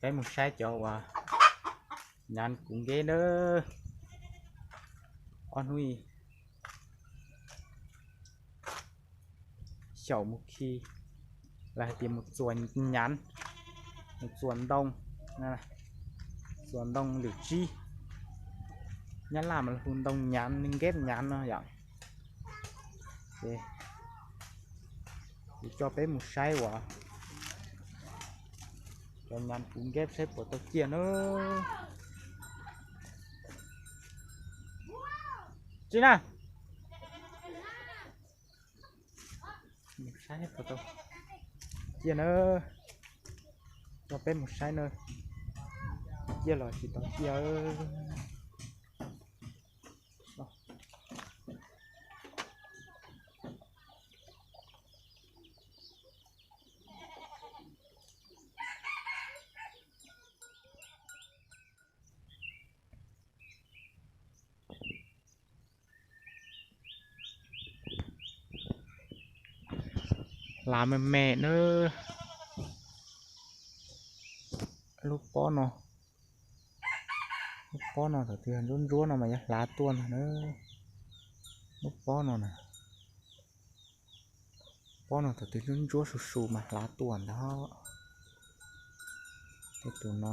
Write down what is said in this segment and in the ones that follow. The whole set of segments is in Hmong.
Peb mus saib cov uas nyav kuv nkeb na. Ob hnub xyaum mus khi, los hais tias mus txuas nyav, mus txuas ntoo, txuas ntoo lwm tsib. Nyab Laj mas hu ntoo nyav, nkeb nyav no yom. Ces kuv coj peb mus saib uas cov nyav kuv nkeb saib puas tau ciaj na. Tsis na, mus saib puas tau ciaj na. Coj peb mus saib na, ciaj los tsis tau ciaj. Hlav me me na. Lub pob no, lub pob no thaum twg ntsuab ntsuab no mas yuav hlav tuaj ntag na. Lub pob no na, pob no thaum twg ntsuab ntsuab su su mas hlav tuaj ntag. Tej tus no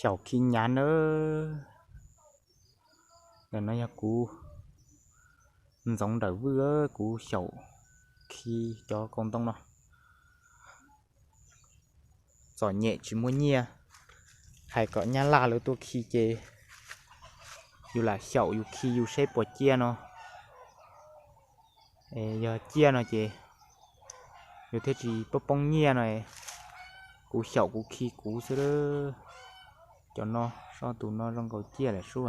xyaum khi nyav nawb. Ntawm no yog kuv Ntxoov Nrawm Vwj, kuv xyaum khi cov kaus ntoo no. Txom nyem tsis muaj nyiaj, hais kom Nyab Laj lawv tuaj khi ces yus lam xyaum yus khi yus seb puas ciaj no. Yog ciaj no ces yus thiaj tsis poob poob nyiaj no. Kuv xyaum kuv khi kuv xwb. Cov no, so tus no zoo nkaus ciaj lawm sub.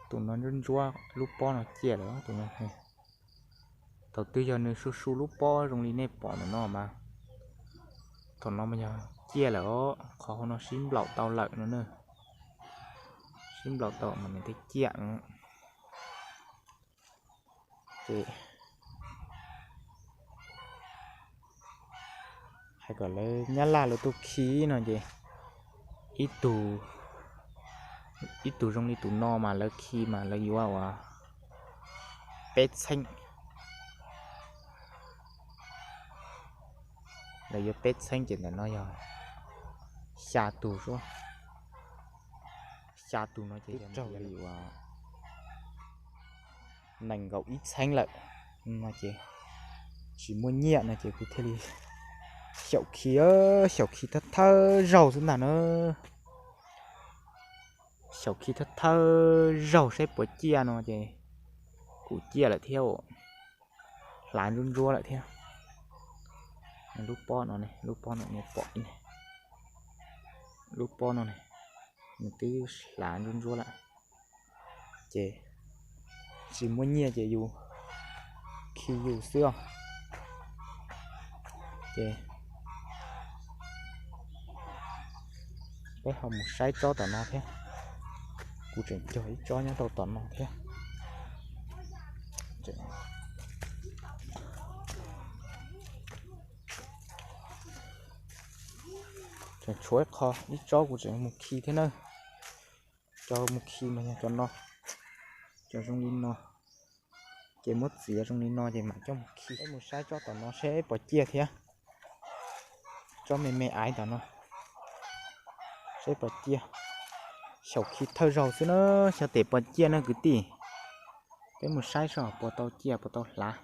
Tus no ntsuab ntsuab, lub pob no ciaj lawm tus no. Thaum twg yog nws su su lub pob zoo li nej pom ntawm no mas thaum no mas yog ciaj lawm os, qhov hauv no sib nplaum tau lawm no na. Sib nplaum tau mas nws thiaj ciaj no. Ces hais kom lawv Nyab Laj lawv tuaj khi no ces ib tug, ib tug zoo li tus no mas lawv khi mas lawv yuav uas peb txheeb. Lawv yuav peb txheeb ces ntawm no yog xya tus sub. Xya tus no ces raug li uas nees nkaum ib txheeb lawm no ces tsis muaj nyiaj no ces kuv thiaj li xyaum khi, xyaum khi thawj thawj zaug xwb ntag na. Xyaum khi thawj thawj zaug saib puas ciaj no ces kuv ciaj lawm thiab, hlav ntsuab ntsuab lawm thiab. Lub pob no ne, lub pob no nej pom ne, lub pob no ne, nws twb hlav ntsuab ntsuab lawm. Ces tsis muaj nyiaj ces yus khi yus xwb os. Ces peb ho mus saib tsob tom no thiab. Kuv tseem cog ib tsob nyob rau tom no thiab. Tseem tshuav ib qho, ib tsob kuv tseem mus khi thiab na. Cov mus khi mas yog cov no, cov zoo li no, ces muab txiav zoo li no ces mam coj mus khi. Peb mus saib tsob tom no seb puas ciaj thiab. Tsob me me aiv tom no, seb puas ciaj. Xyaum khi thawj zaug xwb na, xyov tes puas ciaj na kwv tij. Peb mus saib seb puas tau ciaj puas tau hlav.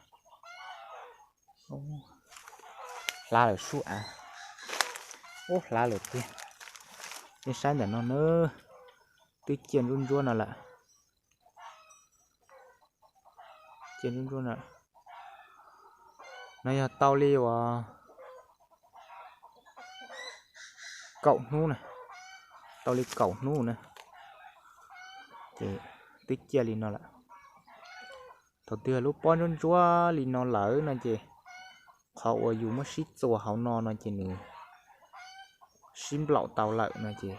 Hlav lawm sub av. Ub, hlav lawm tiag. Nej saib ntawm no na, twb ciaj ntsuab ntsuab no lawm. Ciaj ntsuab ntsuab no, no yog tau li uas kaum hnub na, tau li kaum hnub na, ces twb ciaj li no lawm. Thaum twg lub pob ntsuab ntsuab li no lawm no ces qhov uas yus muab sib txuas hauv no no ces nws sib nplaum tau lawm no ces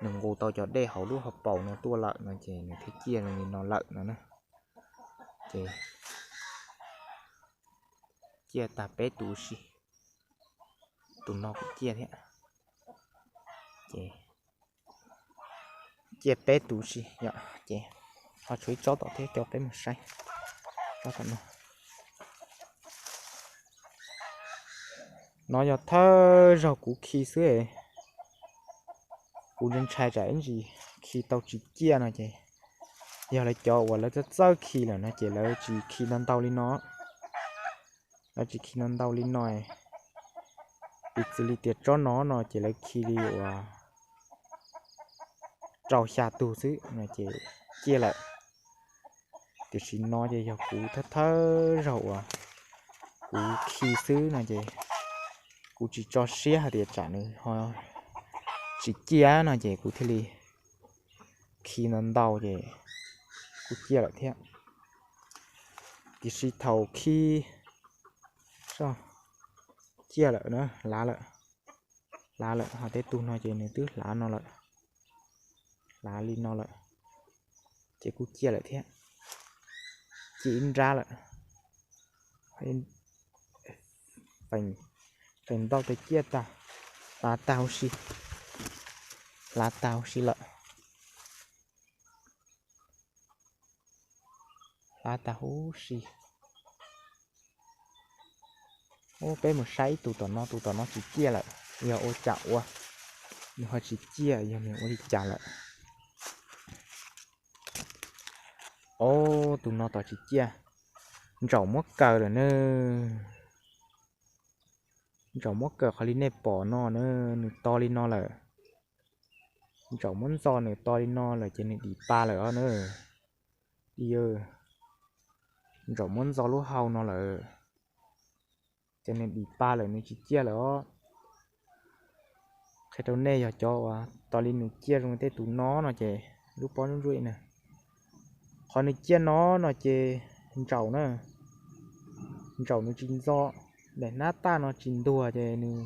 nws nqus tau cov dej hauv lub hauv paus no tuaj lawm no ces nws thiaj ciaj zoo li no lawm no na. Ces ciaj tag peb tus si, tus no kuj ciaj thiab. Ces ciaj peb tus si yom, ces ho tshuav ib tsob tom thiab, coj peb mus saib tsob tom no. No yog thawj zaug kuv khi xwb. Kuv ntshai tsam ib ntsis khi tau tsis ciaj no ces, yog lawv cov uas lawv txawj txawj khi lawm no ces lawv tsis khi ntau ntau li no. Lawv tsis khi ntau ntau li no. Piv txwv li tias tsob no no ces lawv khi li uas rau xya tug xwb no ces ciaj lawm. Tiam sis no ces yog kuv thawj thawj zaug uas kuv khi xwb no ces kuv tsis tso siab hais tias tsam nws ho tsis ciaj no ces kuv thiaj li khi ntau ntau ces kuj ciaj lawm thiab. Tiam sis thaum khi, ciaj lawm na, hlav lawm. Hlav lawm, ho tej tug no ces nws twb hlav no lawm, hlav li no lawm, ces kuj ciaj lawm thiab. Ciaj ib nrab lawm. Feem ntau ces ciaj tag, hlav tag huv si, hlav tag huv si lawm. Hlav tag huv si. Ub, peb mus saib ib tug tom no, tus tom no tsis ciaj lawm, yog ua cas ua nws ho tsis ciaj, yog nws ua li cas lawm. Ob, tus no tom tsis ciaj, ntsaum muab kaw lawm na. Ntsaum muab kaw qhov li nej pom no na, nws to li no lawm. Ntsaum muab ntxo nws to li no lawm ces nws dim pa lawm os na. Ib, ntsaum muab ntxo lub hau no lawm, ces nws dim pa lawm, nws tsis ciaj lawm os. Qhia rau nej yog cov uas tos li nws ciaj zoo li tej tus no no ces lub pob ntsuab ntsuab na. Qhov nws ciaj no no ces ntsaum na, ntsaum nws tsis ntxo, daim hnab taj no tsis ntuag ces nws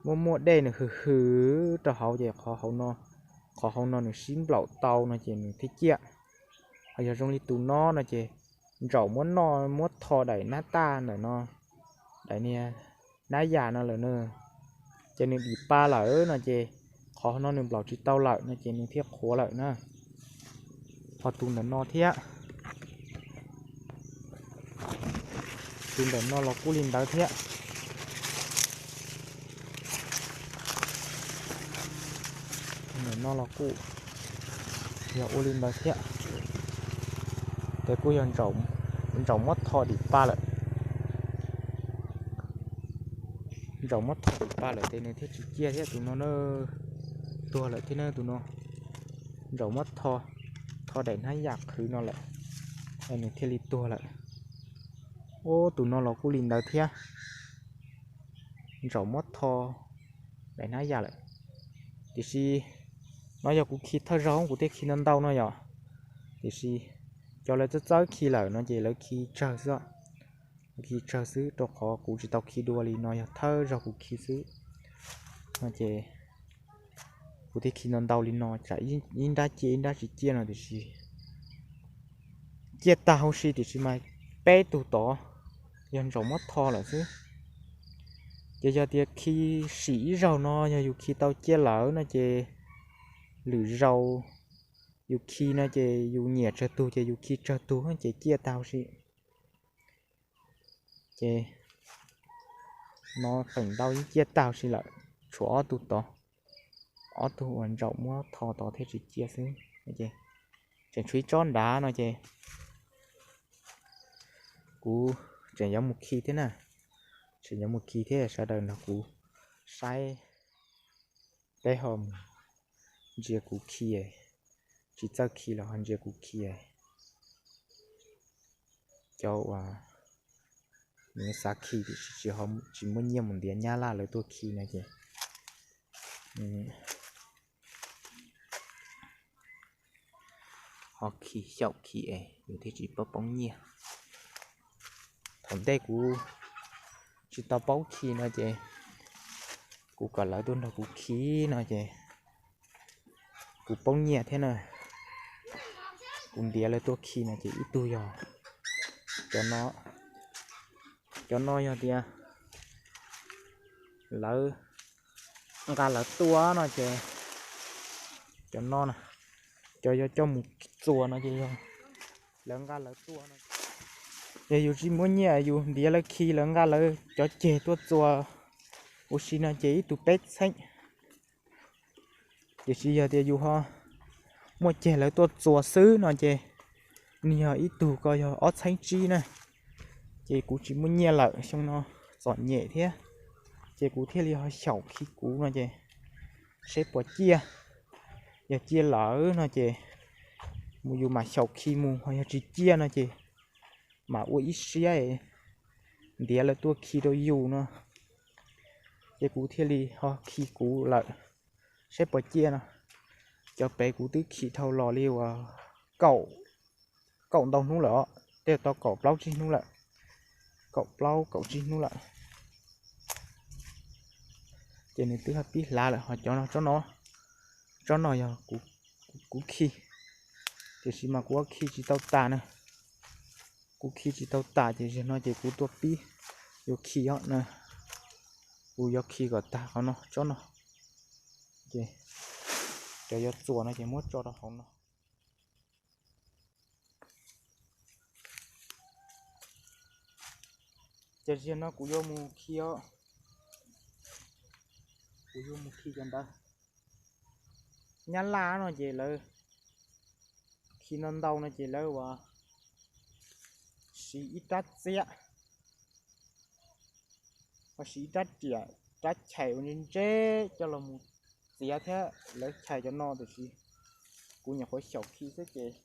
muaj muaj dej nws hwm hwm rau hauv ces qhov hauv no nws sib nplaum tau no ces nws thiaj ciaj. Ho yog zoo li tus no no ces ntsaum muab noj muab tho daim hnab taj ntawm no, daim niag hnab yas no lawm na, ces nws dim pa lawm no ces qhov no nws nplaum tsis tau lawm no ces nws thiaj qhuav lawm na. Ho tus ntawm no thiab, tus ntawm no los kuj li ntawd thiab. Tus ntawm no los kuj yog ua li ntawd thiab, ces kuj yog ntsaum muab tho dim pa lawm. Ntsaum muab tho dim pa lawm ces nws thiaj tsis ciaj thiab tus no na. Tuag lawm thiab na tus no. Ntsaum muab tho, tho daim hnab yas qhwv no lawm, nws thiaj li tuag lawm. Ub, tus no los kuj li ntawd thiab. Ntsaum muab tho daim hnab yas lawm. Tiam sis no yog kuv khi thawj zaug kuv thiaj khi ntau ntau no yom. Tiam sis cov lawv txawj txawj khi lawm no ces lawv khi tsawg xwb, lawv khi tsawg xwb, rau qhov kuv tsis tau khi dua li, no yog thawj zaug kuv khi xwb. No ces kuv thiaj khi ntau ntau li no, tsam ib nrab ciaj ib nrab tsis ciaj no tiam sis ciaj tag huv si tiam sis mas peb tug tod yog ntsaum muab tho lawm xwb. Ces yog tias khi sim ib zaug no yog yus khi tau ciaj lawm no ces lwm zaus yus khi no ces yus nyiam tsawg tug ces yus khi tsawg tug ces ciaj tag huv si. Ces no feem ntau yeej ciaj tag huv si lawm, tshuav ob tug tod, ob tug uas ntsaum muab tho tod thiaj tsis ciaj xwb. Tseem tshuav ib tsob nrad no ces kuv tseem yuav mus khi thiab na, tseem yuav mus khi thiab, sawv daws nrog kuv saib, peb ho mus ntsia kuv khi, tsis txawj khi los ho ntsia kuv khi. Cov uas nws xav khi tiam sis tsis muaj nyiaj mus ntiav nyab laj lawv tuaj khi no ces ho khi xyaum khi es yus thiaj tsis paub poob nyiaj. Thaum ntej kuv tsis tau paub khi no ces kuv kom lawv tuaj nrog kuv khi no ces Kuv poob nyiaj thiab na, kuv ntiav lawv tuaj khi no ces ib tug yog cov no, cov no yog tias lawv nqa lawv tuaj no ces, cov no na, cov yog coj mus txuas no ces yog lawv nqa lawv tuaj no. Yog yus tsis muaj nyiaj yus ntiav lawv khi lawv nqa lawv cov ceg tuaj txuas ua si no ces ib tug peb txheeb. Tiam sis yog tias yus ho muaj ceg lawv tuaj txuas xwb no ces nws yog ib tug ko yog ob txheeb tsib na. Ces kuv tsis muaj nyiaj lawm, xyoo no txom nyem thiab, ces kuv thiaj li ho xyaum khi kuv no ces seb puas ciaj. Yog ciaj lawm no ces mus yus mam xyaum khi mus, ho yog tsis ciaj no ces mam ua ib siab ntiav lawv tuaj khi rau yus no. Ces kuv thiaj li ho khi kuv lawm, seb puas ciaj no. Cov pem kuv twb khi dhau los li uas kaum, kaum ntau hnub lawm os, tej tau kaum plaub tsib hnub lawm, kaum plaub kaum tsib hnub lawm. Ces nws twb ho pib hlav lawm, ho cov no, tsob no yog kuv khi, tiam sis mas kuv ua khi tsis tau tas na. Kuv khi tsis tau tas ces zaum no ces kuv tuaj pib yuav khi os na. Kuv yuav khi kom tag qhov no, tsob no. Ces cov yuav txuas no ces muab tso rau hauv no. Ces zaum no kuv yuav mus khi os, kuv yuav mus khi cov ntawd. Nyab Laj no ces lawv khi ntau ntau no ces lawv ua siv ib rab txiab, ho siv ib rab riam, rab chais ua ntse ntse coj los mus txiav thiab lawv chais cov no, tiam sis kuv nyuam qhuav xyaum khi xwb ces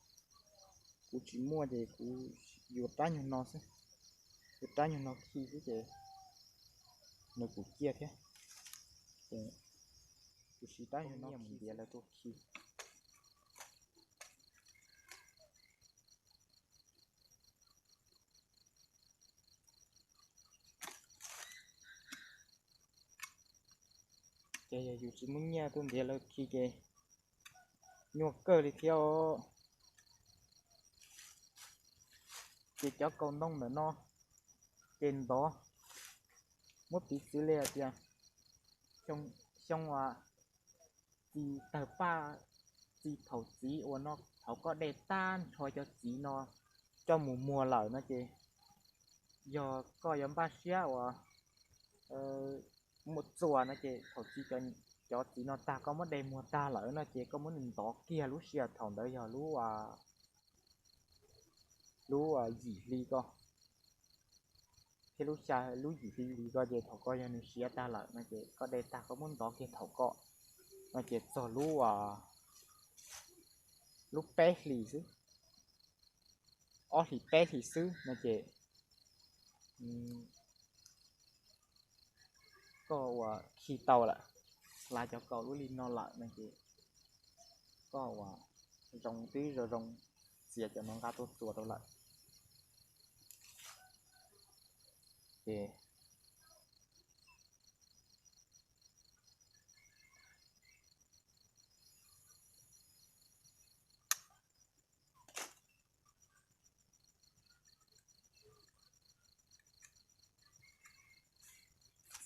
kuv tsis muaj ces kuv yuav rab nyuag no xwb, yuav rab nyuag no khi xwb ces nws kuj ciaj thiab. Ces kuv siv rab nyuag no khi lawv tuaj khi. Ces yog yus tsis muaj nyiaj tuaj ntiav lawv khi ces nyuaj kawg li thiab os. Ces cov kaus ntoo ntawm no ces ntov, muab piv txwv li hais tias xyoo, xyoo uas txiv tawg paj, txiv thaum txiv uas no thaum koj de tag nrho cov txiv no coj mus muag lawm no ces yog koj yuav npaj siab uas muaj txuas no ces thaum txiv, cov txiv no tag koj muab de muag tag lawm no ces koj muab nws ntov kiag lub sij hawm thaum ntawd yog lub, lub yim hli ko thiab lub xya, lub yim hli li ko ces thaum koj yog nws siav tag lawm no ces koj de tag koj muab ntov kiag thaum ko no ces txog lub, lub peb hlis xwb, ob hlis peb hlis xwb no ces koj ua khi tau lawm, hla cov kaus lub li no lawm no ces koj ua zoo, twb zoo zoo txiav cov no nqa tuaj txuas rau lawm. Ces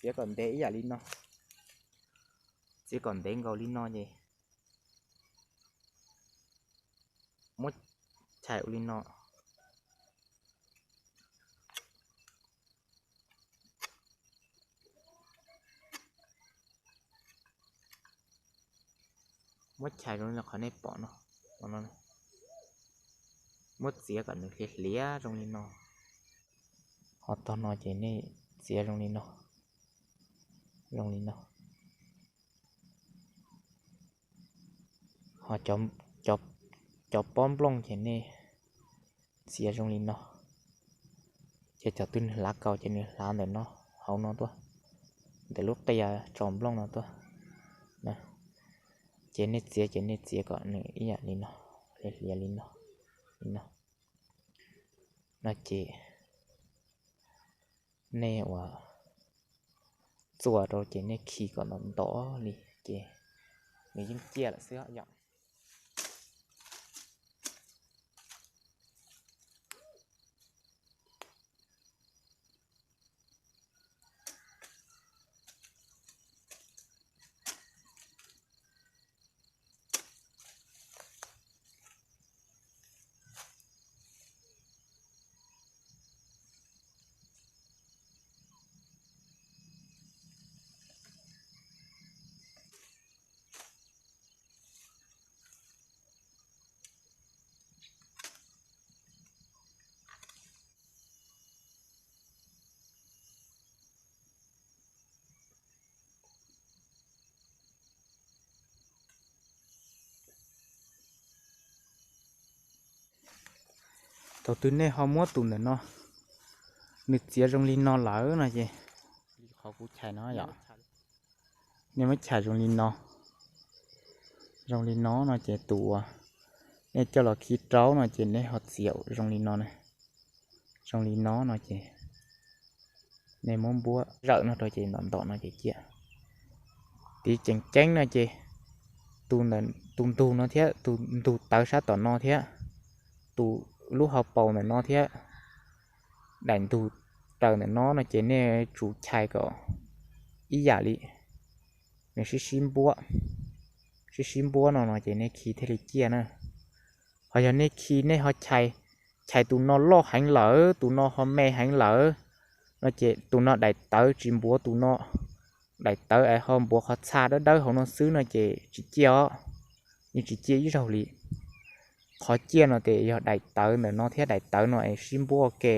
txiav kom ntev ib yam li no, txiav kom ntev nkaus li no ces muab chais ua li no. Muab chais zoo li qhov nej pom no, muab txiav kom nws hliav hliav zoo li no. Ho tog no ces nej txiav zoo li no, zoo li no. Ho cov pob nplooj ces nej txiav zoo li no. Ces thaum twg nws hlav kaus ces nws hlav ntawm no, hauv no tuaj, ntawm lub qia tso nplooj no tuaj. Ces nej txiav ces nej txiav kom nws ib yam li no, hliav hliav li no, li no. No ces nej ua txuas rau ces nej khi kom ntov ntov li ces nws yeej ciaj lawm xwb yom. Thaum twg nej ho muab tus ntawm no, nws txiav zoo li no lawm no ces, li qhov kuv chais no yom, nej muab chais zoo li no, zoo li no no ces tus uas nej coj los khi rau no ces nej ho txiav zoo li no, zoo li no no ces nej muab npuab zawm no rau ces ntom ntom no ces ciaj. Tiv ceev ceeb no ces tus ntug no thiab tus ntug tawv sab tom no thiab tus lub hauv paus ntawm no thiab daim ntug raws ntawm no no ces nej tsum chais kom ib yam li, nws sib sib npuab, sib sib npuab no no ces nej khi thiaj li ciaj na. Ho yog nej khi nej ho chais, chais tus no loj heev lawm, tus no ho me heev lawm no ces tus no daim tawv tsis npuav tus no, daim tawv es ho npuav qhov txha dawb dawb hauv no xwb no ces tsis ciaj os, yeej tsis ciaj ib zaug li. Qhov ciaj no ces yog daim tawv ntawm no thiab daim tawv no es sib npuab ua ke,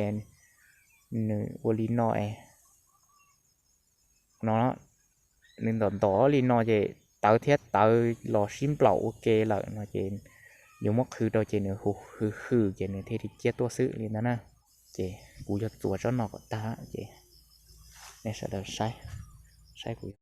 nws ua li no es no, nws ntom ntom li no ces tawv thiab tawv los sib nplaum ua ke lawm no ces yuav muab qhwv rau ces nws hu hwm hwm ces nws thiaj li ciaj tuaj xwb li ntawd na. Ces kuv yuav txuas tsob no kom tag ces nej sawv daws saib, saib kuv